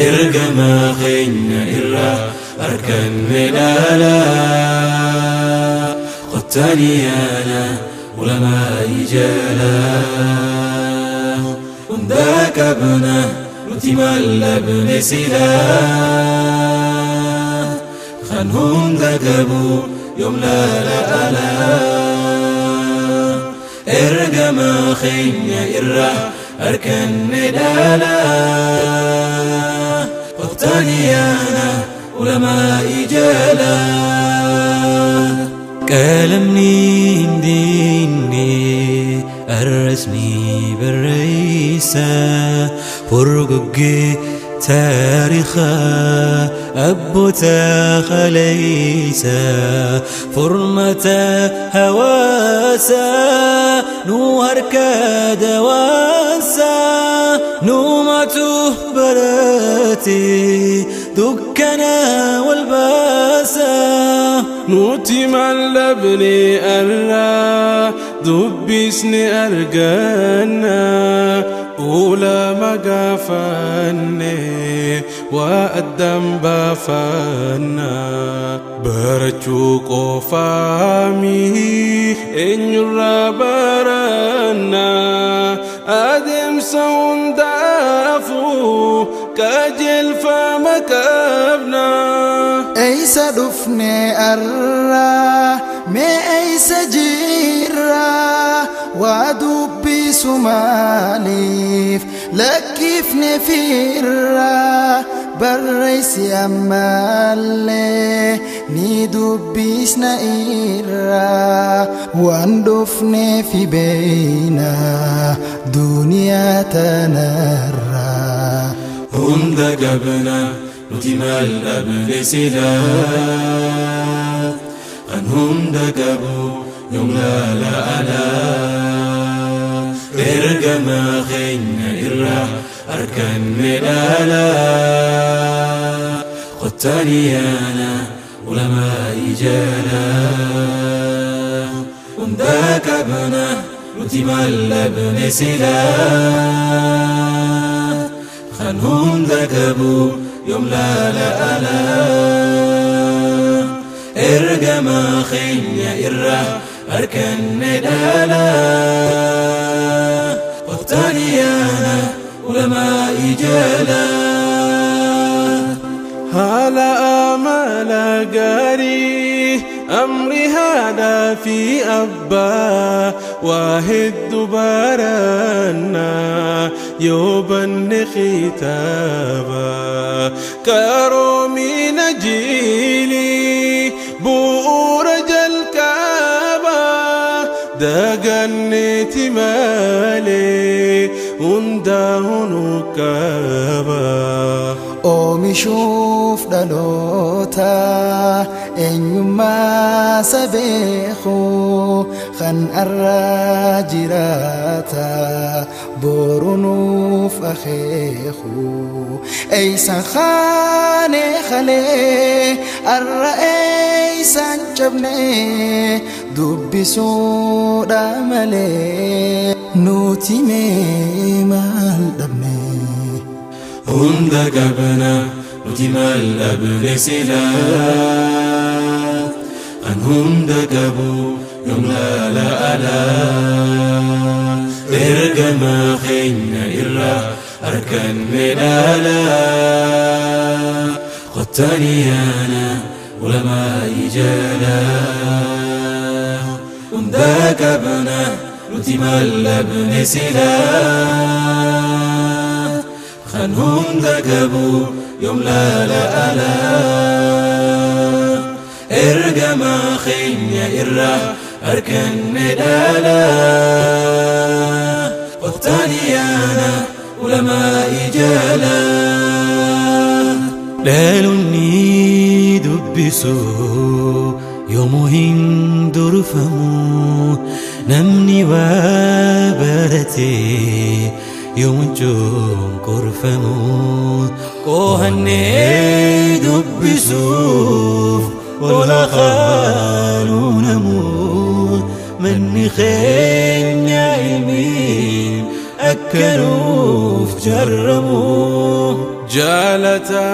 Ergamaa keenya irraa arganne dhaalaa qottaniyaana ulamaa jalaa hundaa qabna nuti maal dhabne silaa kan hunda qabu yoom laala alaa ergamaa keenya irraa arganne dhaalaa qottaniyaana ulamaa jalaa qalamni hin diinne arrasni barreessa furguggee taariikha abboota kaleessa furmata hawaasa nu harka dawaasa numatu barate dukkana walbaasa nuti maal dhabne arraa dubbisni arganna ulama gaafanne waa addan baafanna barachuu qofaami eenyurraa baranna adeemsa hundaafuu qajeelfama qabna. Eessa dhufne arraa mee eessa jirraa waa dubbisu maaliif lakkifne firraa barreessi ammallee ni dubbisna irraa waan dhufne fi beeyna duniyaa tanarraa. Hunda qabna nuti maal dhabne silaa kan hunda qabu yoom laala alaa ergamaa keenya irraa arganne dhaalaa qottaniyaana ulamaa jalaa hundaa qabna nuti maal dhabne silaa kan hunda qabu yoom laala alaa ergamaa keenya irraa arganne dhaalaa qottaniyaana ulamaa jalaa. Haala amala gaarii amri haadhaa fi abbaa waa hedduu barannaa yoo banne kitaaba qaroomina jiilii bu'uura jalqaba daganneeti malee hundaa'uu qaba. Oomishuuf dhaloota eenyummaa sabeeku kan arraa jiraata boru nuuf akeeku eeysan kaane kalee arra eeysan cabne dubbisuudha malee nuti mee maal dhabne. Hunda qabna nuti maal dhabne silaa kan hunda qabu yoom laala alaa ergamaa keenya irraa arganne dhaalaa qottaniyaana ulamaa jalaa hundaa qabna nuti maal dhabne silaa kan hunda qabu yoom laala alaa ergamaa keenya irraa arganne dhaalaa qottaniyaana ulamaa jalaa. Dhaloonni dubbisu yoomuu hin durfamu namni waa barate yoomuu cunqurfamu qo'annee dubbisuuf ola qaanuunamu manni keenya ilmiin akka nuuf jarramu. Jaalata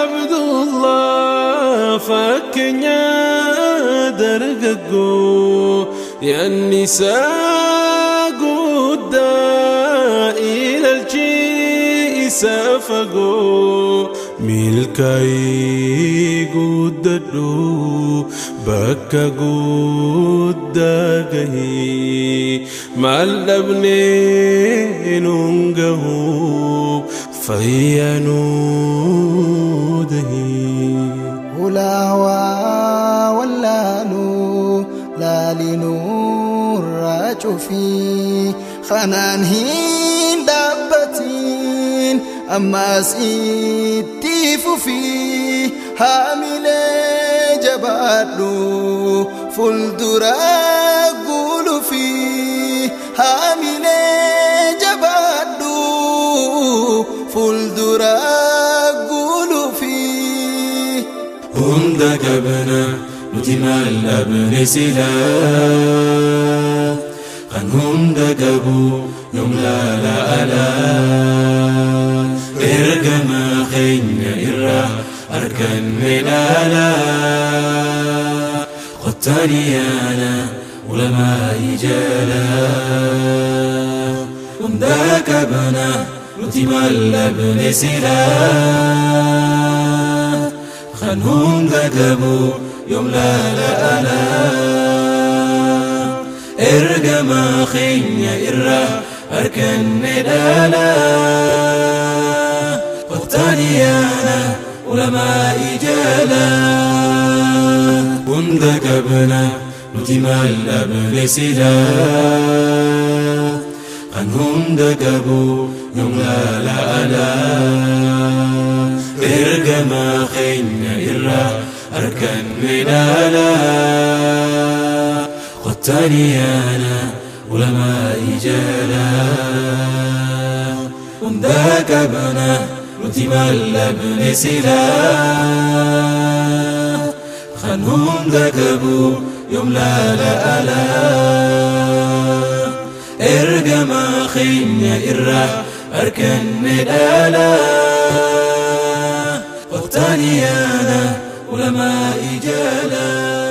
Abdullah fakkeenya dargaggoo yaanni isaa guddaa ilaalchi isaa fagoo milkaa'ii guddadhu bakka guddaa gahii maal dhabnee nuun gahu fayyanuu dahii. Ulaa wallaaluu laalinuu raacufii kanaan hin dhaabbatiin ammas itti fufii haamilee jabaadhu fuuldura gulufii haamilee jabaadhu fuuldura gulufii. Hunda qabna nuti maal dhabne silaa kan hunda qabu yoom laala alaa ergama keenya irraa arganne dhaalaa qottaniyaana ulamaa'ii jalaa hunda qabna nuti maal dhabne silaa kan hunda qabu yoom laala alaa ergama keenya irraa arganne dhaalaa qottaniyaana ulamaa'ii jalaa hunda qabna nuti maal dhabne silaa kan hunda qabu yoom laala alaa ergama keenya irraa arganne dhaalaa qottaniyaana ulamaa'ii jalaa hunda qabna nuti maal dhabne silaa kan hunda qabu yoom laala alaa ergama keenya irraa arganne dhaalaa qottaniyaana ulamaa'ii jalaa.